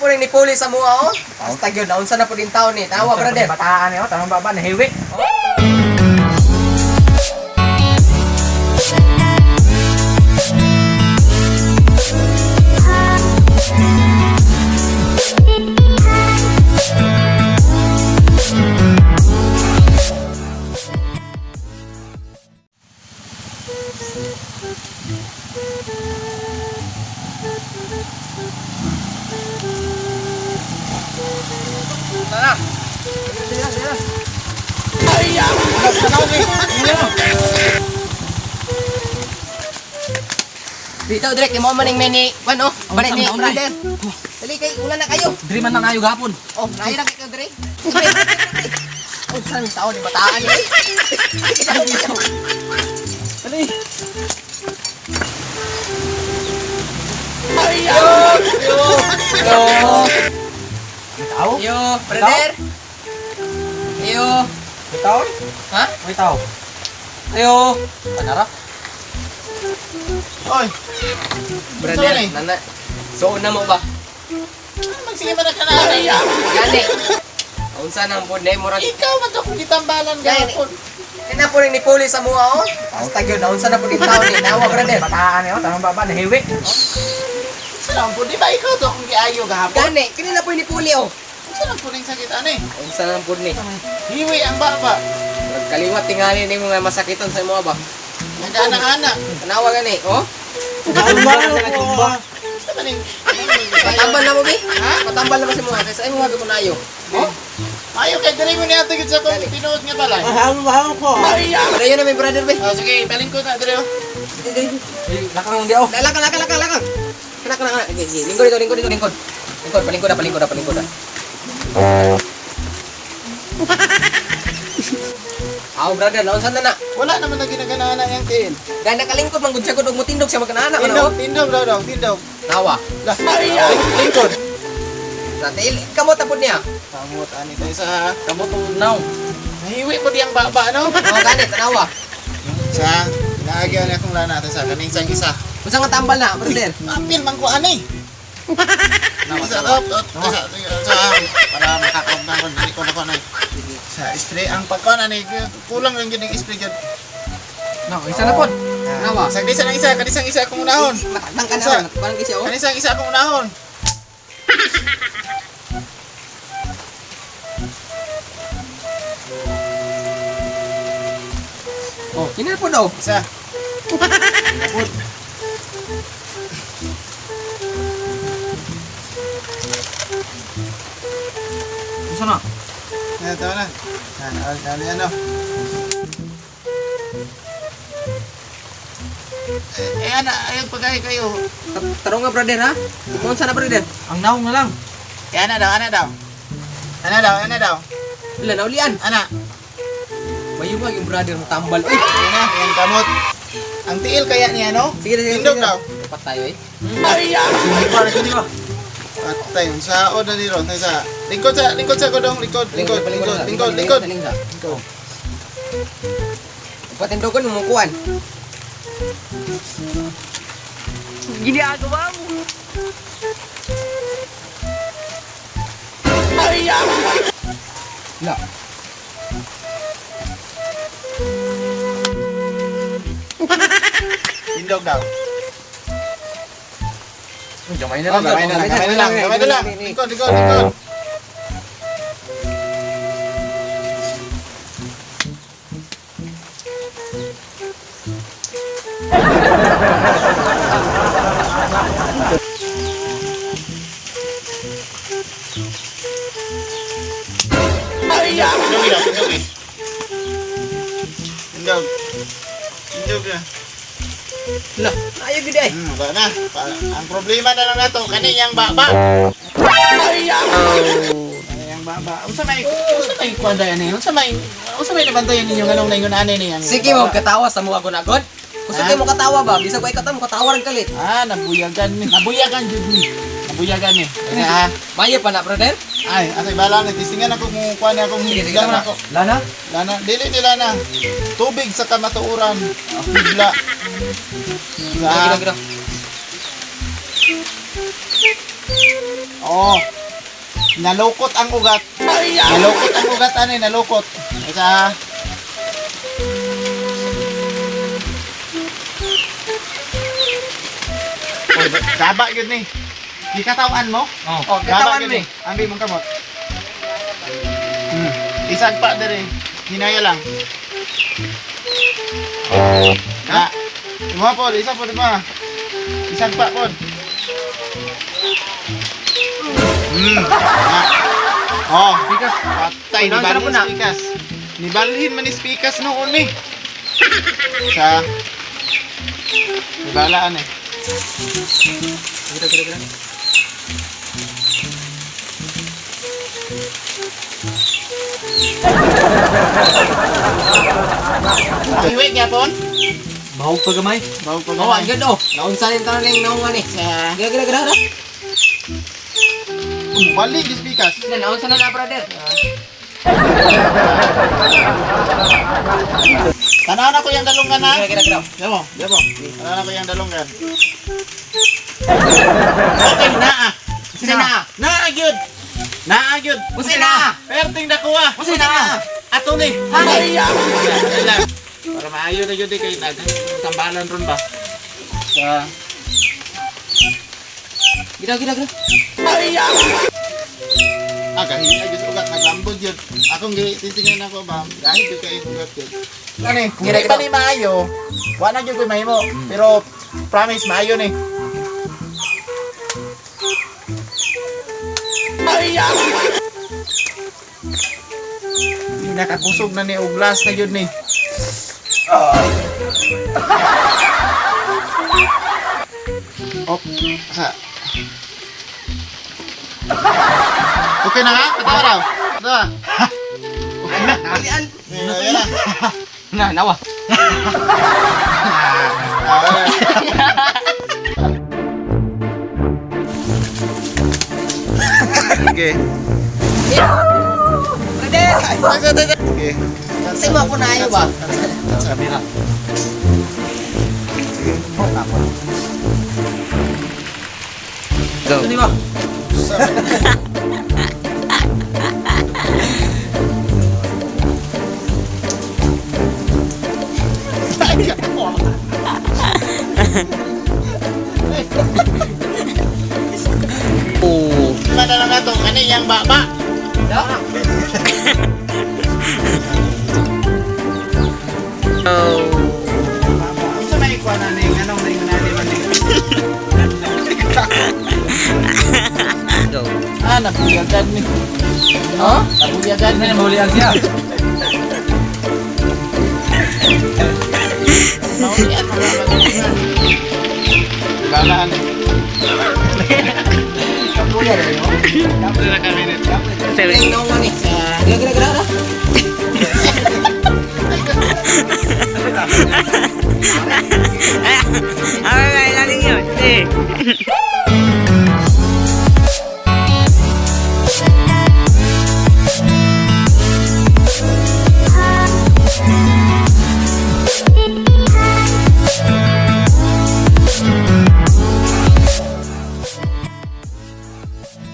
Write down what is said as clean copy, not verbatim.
po rin ni Puli sa mua oh. Basta gyud naunsa na po din taon ni. Tawa brother. Bataan eh, oh. Tanong baba, nahiwi. Tara. Dito direk mo maning mini ano? Balik ni brother. Dali kay ulan na kayo. Diri man lang ayo gapon. Oh, naay ra kayo dire. Oh, saan yung taon ni bataan eh? Dali. Yo. May tao? Yo, brother. Yo. May tao? Ha? May tao. Ayo. Panara. Oy, Brother, Sorry. nana. So una mo ba? ano magsige man na ka na? Gani. Unsa nang pod na murag Ikaw man to kung gitambalan Gani. gapon. Kina po rin ni Puli sa mua oh. Basta gyud naunsa na po din taon ni. Tawa brother. Bataan eh, oh. Tanong baba, nahiwi. Sa lang po, di ba ikaw to kung giayo gahapon? Gani, kini na po ni Puli oh. Sa lang po ning sakit ani? Unsa nang pod ni? Hiwi ang baba. Murag kaliwat tingali nimo nga masakiton sa imo ba? Nagana-ana. Tanawa gani oh. Tumba. Sa man ning Patambal na mo bi? Ha? Patambal na ba sa mga kaysa imo ko nayo. Oh? Ayo kay diri mo niya gid sa kong tinuod nga balay. Dayon na may brother bi. Oh, sige, palingkod na diri oh. Lakang di oh. Lakang lakang lakang lakang. Kana kana kana. Sige, sige. Lingkod dito, lingkod dito, lingkod. Lingkod, palingkod na, palingkod na, palingkod na. Aw brother, naunsa na na? Wala naman na ginaganana yang tiil. Dahil nakalingkod man gud siya gud og mutindog siya magkanana man Tindog, oh. tindog daw daw, tindog. Tawa. Lah, lingkod. Sa tiil kamot na pud niya. Kamot ani tayo sa Kamot now. Nahiwi po diyang baba no. Oh, gani tanawa. Sa naagyan niya akong lana sa kaning sa isa. Unsa nga tambal na, brother? Apil man ko ani. Sa up, up, sa sa para makakuha ko dili ko na ko na. Sa spray ang pagkuan ani kulang lang gyud ang spray gyud. No, isa na pod. Tanawa. Sa kanisa ng isa, kanisang isa akong unahon. Matang ka Isa. na, parang kasi oh. Kanisang isa akong unahon. Oh, kini po daw. Isa. Isa na. Na tama na. Na na ano. Eh, eh ana, ayaw pagay kayo. Tarong nga brother ha. Unsa na brother? Ang naong na lang. Eh, ana daw, ana daw. Ana daw, ana daw. Wala naulian. Ana. Mayo ba yung brother mo tambal? Uy. Ayan na, yung kamot. Ang tiil kaya niya, no? Sige, sige, Tindog sige. daw. Dapat tayo eh. Suni pa, suni pa. Patay, saod na nilo. Sa lingkod sa lingkod sa godong, lingkod, lingkod, lingkod, lingkod, lingkod. Lingkod. Patindogon mo kuan. Ginagawa mo. La. Tindog daw. Uy, gamay na Oh, lang. gamay na lang, gamay na lang, gamay na lang. Lingkod, lingkod, lingkod. Tindog daw, tindog eh. Tindog. Tindog na. Lah, ayo gid ay. Wala na. Ang problema na lang nato kaniyang baba. Kaniyang baba. Unsa may kuan dayan ni? Unsa may nabantayan ninyo nganong naingon ani niyang? Sige mo katawa sa mga gunagod. Gusto Ha? kayo mo katawa ba? Bisag wa ikaw mo katawa rin kalit. Ah, nabuyagan ni. Nabuyagan jud ni. Nabuyagan ni. Kasi ah, Mayo pa na brother. ay, atay bala na tistingan ako mo kuan ako mo. Sige, sige, Lana tama. ako. Lana? Lana, dili ni lana. Tubig sa kamatuoran. Bigla. Gino Sa gino. Oh. Nalukot ang ugat. Nalukot ang ugat ani, nalukot. Isa. Oy, gaba gyud ni. Gikatawan mo? Oh. Oh, Gaba katawan gyud mi. ni. Ambi mong kamot. Isagpa dere. Hinaya lang. Na. Imo po, isa po di ba? Isagpa po. Na. Oh, Pikas. patay ni Unahan sa balhin po na. spikas. Ni balhin man ni spikas noon eh. Sa Nibalaan eh. Gira, gira, gira. Iwi gyapon? Bahog pa gamay. Bawo pa Oh, ang gamay. ganda oh. Naunsa rin tanan ning naungan eh. Sa Gira, gira, gira, gira. Balik yung spikas. Na, naunsa na na, brother. Tanaw na ko yung dalunggan ha. Gira, gira, gira. Damo, damo. Tanaw na ko yung dalunggan. Okay, naa. Unsay naa? Naa gyud. Naa gyud. Unsay naa? Perting nakuha. Unsay naa? Ato ni. Hay! Para maayo na gyud eh, kay nag tambalan ron ba. Sa Gira, gira, gira. ah gahi ay gyud ugat naglambod yun. Akong gi titingnan ako ba. Gahi gyud kay ugat yun. Ani, kung Gira, di pa gira. ni maayo, wa na gyud koy mahimo. Pero promise maayo ni. Nakakusog na ni og glass na gyud ni. Op, sa. Okay na nga? Katawa raw. Katawa. Okay na. Alian. Ayan na. Na, nawa. Okay. Brother! Okay. Kasi mo ako na ayo ba? Kamera. Go. Ano ba? Oh. Mana lang nato kani yang baba. Da. Unsa may ikuha na ning anong ning nani man ni? Go. Ah, nabuyagan ni. Huh? Nabuyagan ni. Ano mahulian siya? Maulian mga bagay. Balaan ni. Kapuya rin, no? Kapre na kami nito. Ning naungan eh. Gira, gira, gira, gira. Alright, nothing yun. Eh.